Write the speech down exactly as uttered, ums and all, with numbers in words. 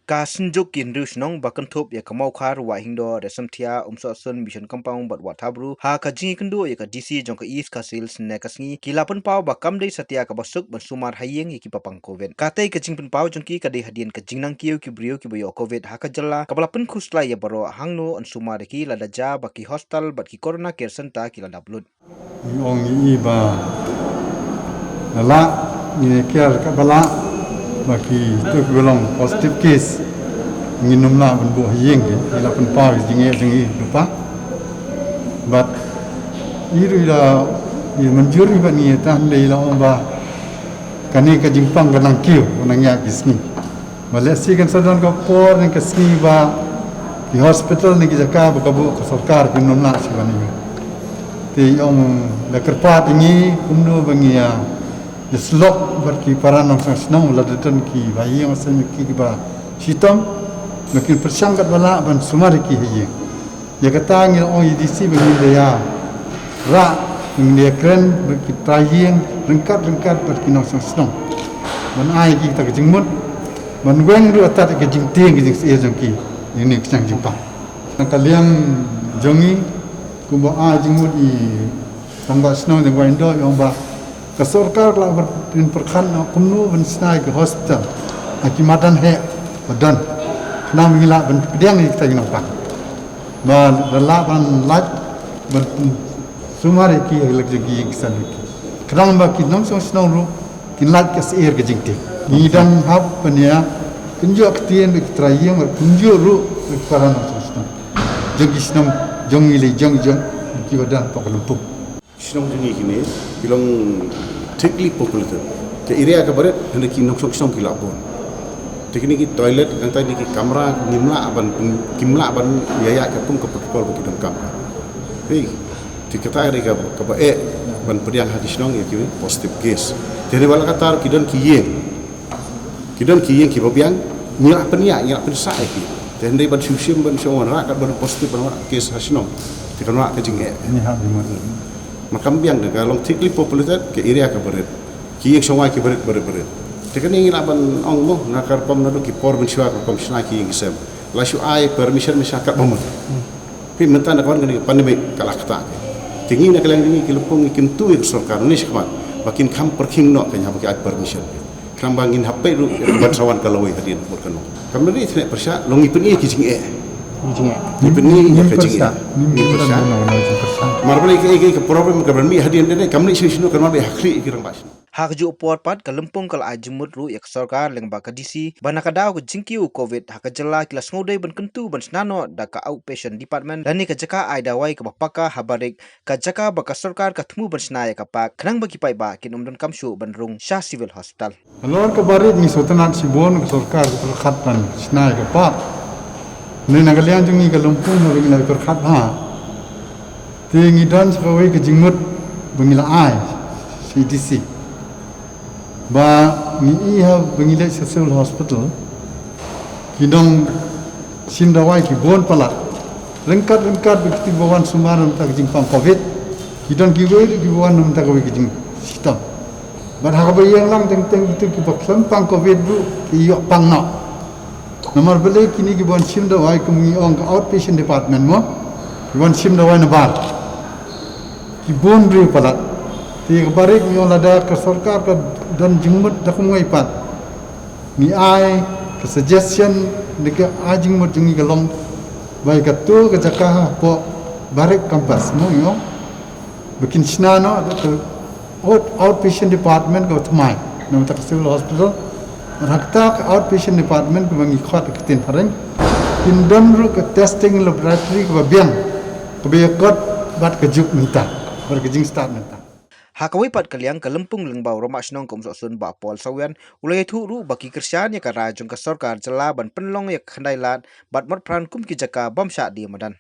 Ka Synjuk ki Hynriew Shnong ba kynthup ïa ka Mawkhar, Wahingdoh, Reshamthia, Umsohsun, Mission Compound bad Wahtabru, ha ka jingïakynduh ïa ka D C jong ka East Khasi Hills mynne ka sngi, ki la pynpaw ba kam dei satia kaba suk ban sumar ha ïing ïa kiba pang covid. Katei ka jingpynpaw jong ki ka dei hadien ka jingnang kiew ki briew kiba ïoh covid ha ka jylla, kaba la pynkhuslai ïa baroh hangno yn sumar ïa ki lada jia ba ki hostel bad ki Corona Care Centre ki la dap lut. Ngi ong ïa i ba la lah, ngi kiar ka ba lah ba kito kiba long positive case ngin ym lah ban buh ha ïing ki, ngi la pynpaw ïa jingeh jong i lypa. Bad i ruh i la i mynjur i ba ngi ïa tang dei i la ong ba kane ka jingpang ka nang kiew, ka nang ïa ki sngi. Ba lehse kan sa don ka por ne ka sngi ba ki hospital ne ki jaka ba ka buh ka sorkar kin ym lah shuh ban ïoh. Te i ong la kyrpad ïa ngi kumno ba ngi ïa ïasyllok bad ki para nongshong shnong, lada don kiba ïeng shen ki kiba shitom, ba kin pyrshang katba lah ban sumar ïa ki ha ïing. Ïa kata ngi la ong ïa i D C ba ngin da ïa rah, ngin da ïa kren bad ki trai ïing ryngkat ryngkat bad ki nongshong shnong ban ai ïa ki kita ka jingmut ban weng ruh atat ïa ka jingtieng ka jingsyier jong ki ïa kane ka shnong jingpang. Na ka liang jong ngi kumba ai jingmut i rangbah shnong jong Wahingdoh i ong ba ka sorkar ka la pynpyrkhat noh kumno ban shna ïa ki hospital ha ki madan heh ba don, khnang ba ngi lah ban pdiang ïa kita ki nongpang. Ba la lah ban lait ban pynsumar ïa ki ha ki lak jong ki ïing ki sem ki. Khnang ba ki nongshong shnong ruh kin lait ka syier ka jingtieng. Ngi dang hap ban ïa kynjoh ktien bad ki trai ïing bad kumjuh ruh bad ki para nongshong shnong jong ki shnong jong ngi lei jong jong kiba don hapoh ka lympung. Shnong jong ngi kine ki long thickly populated. Ka area kaba rit hynrei ki nongshong shnong ki la bun. Te kine ki toilet, hangta kine ki kamra ngim lah ban pyn-, kim lah ban ïa ïaid katkum ka protocol ba ki donkam. Hei, te kata ka dei kaba, kaba eh ban pdiang ha ki shnong ïa ki positive case. Te hynrei wat la katta ki don ki ïing. Ki don ki ïing kiba biang, ngi lah pynïaid, ngi lah pynsah ïa ki. Te hynrei ban shim shim ban shim wanrah kat ban positive ban wanrah case ha shnong. Te kan wanrah ka jingeh. Ngi hap jingmut. Ma kam biang de ka long thickly populated, ka area kaba rit. Ki ïing shongwai kiba rit, ba rit, ba rit. Te kane ngi lah ban ong mo, na ka rukom naduh ki por mynshuwa ka rukom shna ki ïing ki sem. La shu ai permission mynshuwa katba mut. Phi mynta na ka wan kane ka pandemic ka la ktah. Te ngi na ka liang ngi ki lympung ngi kyntu ïa ka sorkar ne shakhmat ba kin kham pyrkhing noh ka ïa ba ki ai permission. Khnang ba ngin hap peit ruh ban sa wan ka lawei hadien bad kano. Kam dei thne pyrshah long ngi pyni ki jingeh. Ki jingeh. Ngi pyni ïa ka jingeh. Ngim pyrshah. Mar ba lei ka, ka, ka problem ka ban mih hadien de kam lei shisha kan mar ba ha khlieh ki rangbah shnong. Ha kajuh por pat ka lympung ka la ai jingmut ruh ïa ka sorkar lyngba ka D C ba na ka daw ka jingkiew u covid ha ka jylla ki la sngewdei ban kyntu ban shna noh da ka outpatient department lane ka jaka ai dawai kaba paka ha barik, ka jaka ba ka sorkar ka thmu ban shna ïa ka park khnang ba ki paidbah kin ym donkam shuh ban rung sha civil hospital. Halor kaba rit ngi sngewtynnat shibun ka sorkar ka pyrkhat ban shna ïa ka park. Hynrei na ka liang jong ngi ka lympung haba ngi la pyrkhat bha, te ngi don sa kawei ka jingmut ba ngi la ai sha i D C ba ngi i haba ngi leit sha civil hospital ki nongshim dawai ki bun palat. Ryngkat ryngkat bad kito kiba wan sumar na ka bynta ka jingpang covid, ki don kiwei ruh kiba wan na ka bynta kawei ka jingshitom. Bad ha kaba ïeng lang teng teng kito kiba khlem pang covid ruh ki ïoh pang noh. Namar balei kine kiba wan shim dawai kum ngi ong ka outpatient department mo, kiba wan shim dawai nabar ki bun briew palat. Te kaba rit ngi ong lada ka sorkar ka don jingmut da kumwei pat, ngi ai ka suggestion ne ka ai jingmut jong ngi ka long ba ïa kato ka jaka hapoh Barik campus mo ngi ong ba kin shna noh da ka out-, outpatient department kaba thymmai na ka bynta ka civil hospital. Bad ha kata ka outpatient department kaba ngi khot ka ktien phareng, kin don ruh ka testing laboratory kaba biang kaba ïakot bad ka juk mynta, bad ka jingstad mynta. Ha kawei pat ka liang ka lympung lyngba u rangbah shnong ka Umsohsun Bah Paul Sawian u la ïathuh ruh ba ki kyrshan ïa ka rai jong ka sorkar jylla ban pynlong ïa ka Khyndailad bad Motphran kum ki jaka bym shah die madan.